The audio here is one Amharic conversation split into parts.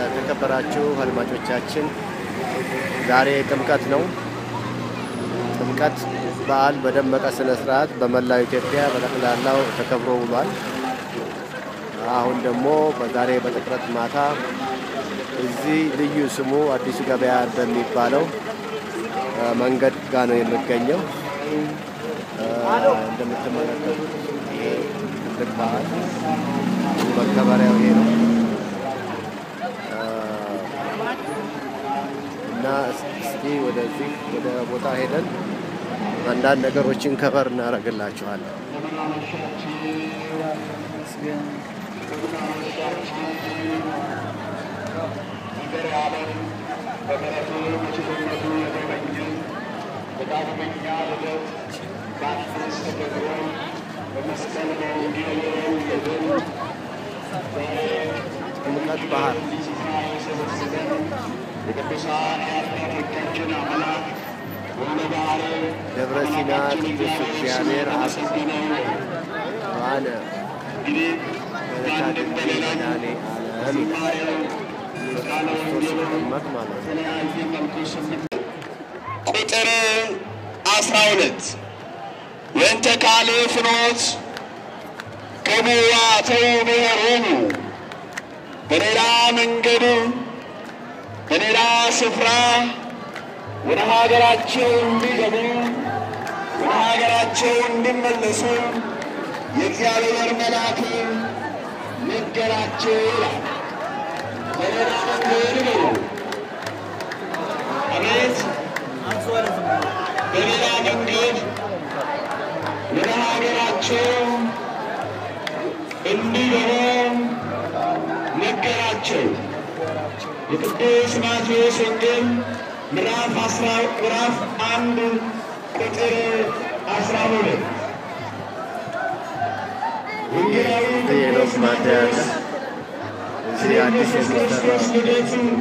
የተከበራችሁ አድማጮቻችን ዛሬ ጥምቀት ነው። ጥምቀት በዓል በደመቀ ስነ ስርዓት በመላው ኢትዮጵያ በጠቅላላው ተከብሮ ውሏል። አሁን ደግሞ በዛሬ በጥቅረት ማታ እዚህ ልዩ ስሙ አዲሱ ገበያ በሚባለው መንገድ ጋር ነው የሚገኘው። እንደምትመለከቱት ይሄ ትልቅ በዓል መከበሪያው ይሄ ነው እና እስቲ ወደዚህ ወደ ቦታ ሄደን አንዳንድ ነገሮችን ከበር እናደርግላችኋለን። ጥምቀት ባህር ደብረ ሲና ቅዱስ እግዚአብሔር አብ ዋነ መድኃኔ ዓለም ይላል። ኢየሱስ ክርስቶስ ሲጠመቅ ማለት ነው። ቁጥር 12 ወእንተ ካልእ ፍኖት ገቡዋተው ብሔሮሙ፣ በሌላ መንገድ በሌላ ስፍራ ወደ ሀገራቸው እንዲገቡ ወደ ሀገራቸው እንዲመለሱ የእግዚአብሔር መልአክ ነገራቸው ይላል። በሌላ መንገድ ገቡ። አቤት፣ በሌላ መንገድ ወደ ሀገራቸው እንዲገቡ ነገራቸው። የቅዱስ ማቴዎስ ወንጌል ምዕራፍ 1 ቁጥር 12 ወንጌላዊ የኖክ ማደያ አለ። እዚህ አዲስ የሚሰራ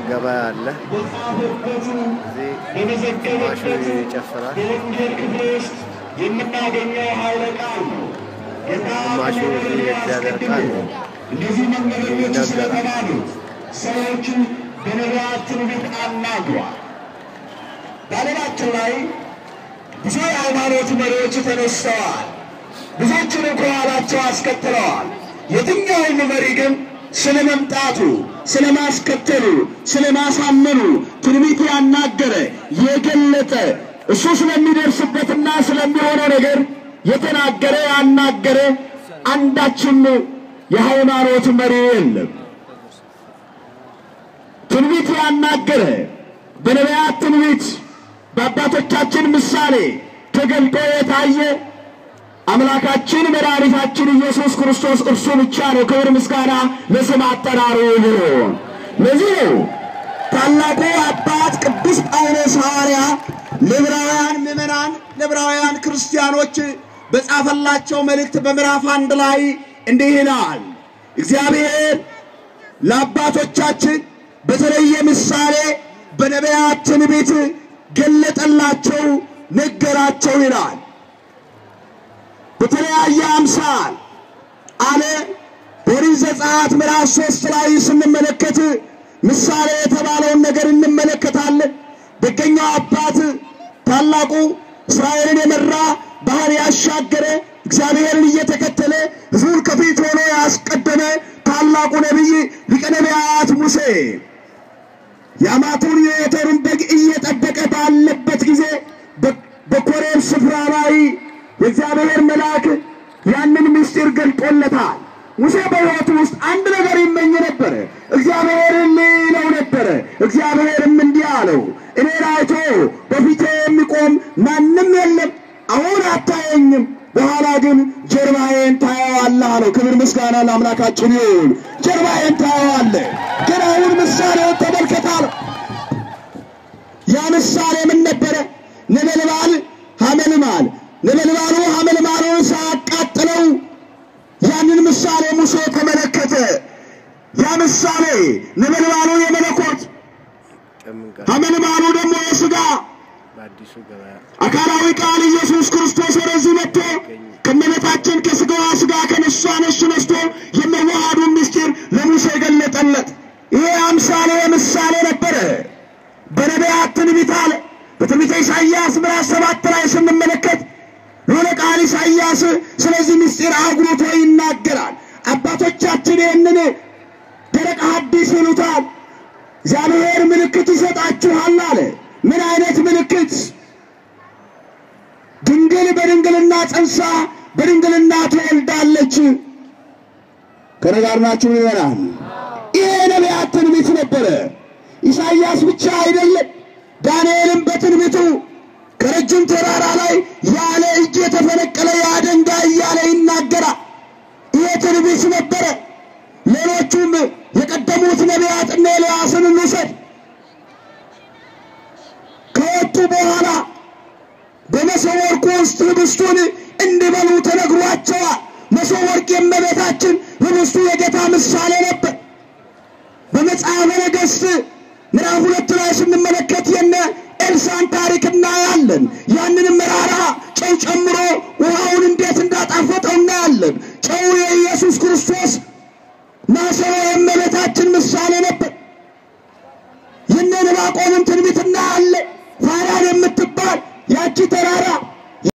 ገበያ አለ። በጻፈበት እዚህ ግማሹ በመዘገበበት ይጨፍራል፣ በወንጌል ክፍል ውስጥ የምናገኘው ኃይለ ቃል ነው። ጌታ ግማሹ እዚህ የእግዚአብሔር ቃል ነው እነዚህ መንገደኞች ይናገራል። ስለተባሉት ሰዎቹ በነቢያት ትንቢት አናግሯል። በዓለማችን ላይ ብዙ የሃይማኖት መሪዎች ተነስተዋል። ብዙዎቹንም ከኋላቸው አስከትለዋል። የትኛውም መሪ ግን ስለ መምጣቱ፣ ስለ ማስከተሉ፣ ስለ ማሳመኑ ትንቢት ያናገረ የገለጠ እሱ ስለሚደርስበትና ስለሚሆነው ነገር የተናገረ ያናገረ አንዳችም የሃይማኖት መሪ የለም። ትንቢት ያናገረ በነቢያት ትንቢት በአባቶቻችን ምሳሌ ተገልጦ የታየ አምላካችን መድኃኒታችን ኢየሱስ ክርስቶስ እርሱ ብቻ ነው። ክብር ምስጋና ለስም አጠራሩ ይሁን። ለዚህ ነው ታላቁ አባት ቅዱስ ጳውሎስ ሐዋርያ ለዕብራውያን ምዕመናን ለዕብራውያን ክርስቲያኖች በጻፈላቸው መልእክት በምዕራፍ 1 ላይ እንዲህ ይላል። እግዚአብሔር ለአባቶቻችን በተለየ ምሳሌ በነቢያት ትንቢት ገለጠላቸው፣ ነገራቸው ይላል። በተለያየ አምሳል አለ። ኦሪት ዘጸአት ምዕራፍ 3 ላይ ስንመለከት ምሳሌ የተባለውን ነገር እንመለከታለን። ደገኛው አባት ታላቁ እስራኤልን የመራ ባህር ያሻገረ እግዚአብሔርን እየተከተለ ሕዝቡን ከፊት ሆኖ ያስቀደመ ታላቁ ነቢይ ሊቀ ነቢያት ሙሴ የአማቱን የዮቶርን በግ እየጠበቀ ባለበት ጊዜ በኮሬብ ስፍራ ላይ የእግዚአብሔር መልአክ ያንን ምስጢር ገልጦለታል። ሙሴ በሕይወቱ ውስጥ አንድ ነገር ይመኝ ነበረ፣ እግዚአብሔርን ሊለው ነበረ። እግዚአብሔርም እንዲህ አለው፣ እኔን አይቶ በፊቴ የሚቆም ማንም የለም። አሁን አታየኝም፣ በኋላ ግን ጀርባዬን ታየዋለህ አለው። ክብር ምስጋና ለአምላካችን ይሁን። ጀርባዬን ታየዋለህ፣ ግን አሁን ምሳሌውን ተመልከት አለው። ያ ምሳሌ ምን ነበረ? ነበልባል ሐመልማል፣ ነበልባሉ ሐመልማሉን ሳያቃጥለው ያንን ምሳሌ ሙሴ ተመለከተ። ያ ምሳሌ ነበልባሉ የመለኮት ሐመልማሉ ደግሞ የሥጋ በአዲሱ ገበያ አካላዊ ቃል ኢየሱስ ክርስቶስ ወደዚህ መጥቶ ከእመቤታችን ከሥጋዋ ሥጋ ከነፍሷ ነፍስ ነስቶ የመዋሃዱን ምስጢር ለሙሴ ገለጠለት። ይሄ አምሳሌ ምሳሌ ነበረ። በነቢያት ትንቢት አለ። በትንቢተ ኢሳይያስ ምዕራፍ 7 ላይ ስንመለከት ሉለ ቃል ኢሳይያስ ስለዚህ ምስጢር አጉልቶ ይናገራል። አባቶቻችን ይህንን ደረቅ ሐዲስ ይሉታል። እግዚአብሔር ምልክት ይሰጣችኋል አለ። ምን አይነት ምልክት? ድንግል በድንግልና ጸንሳ በድንግልና ትወልዳለች። ከእኔ ጋር ናችሁ ይሆናል። ይሄ ነቢያት ትንቢት ነበረ። ኢሳይያስ ብቻ አይደለም፣ ዳንኤልም በትንቢቱ ከረጅም ተራራ ላይ ያለ እጅ የተፈነቀለ ያ ድንጋይ እያለ ይናገራል። ይሄ ትንቢት ነበረ። ሌሎቹም የቀደሙት ነቢያት እነ ኤልያስን እንውሰድ። ከወጡ በኋላ በመሶበ ወርቁ ውስጥ ህብስቱን እንዲበሉ ተነግሯቸዋል። መሶበ ወርቅ የእመቤታችን፣ ህብስቱ የጌታ ምሳሌ ነበር። በመጽሐፈ ነገሥት ምዕራፍ 2 ላይ ስንመለከት የነ ኤልሳን ታሪክ እናያለን። ያንንም መራራ ጨው ጨምሮ ውሃውን እንዴት እንዳጣፈጠው እናያለን። ጨው የኢየሱስ ክርስቶስ፣ ማሰሮ የእመቤታችን ምሳሌ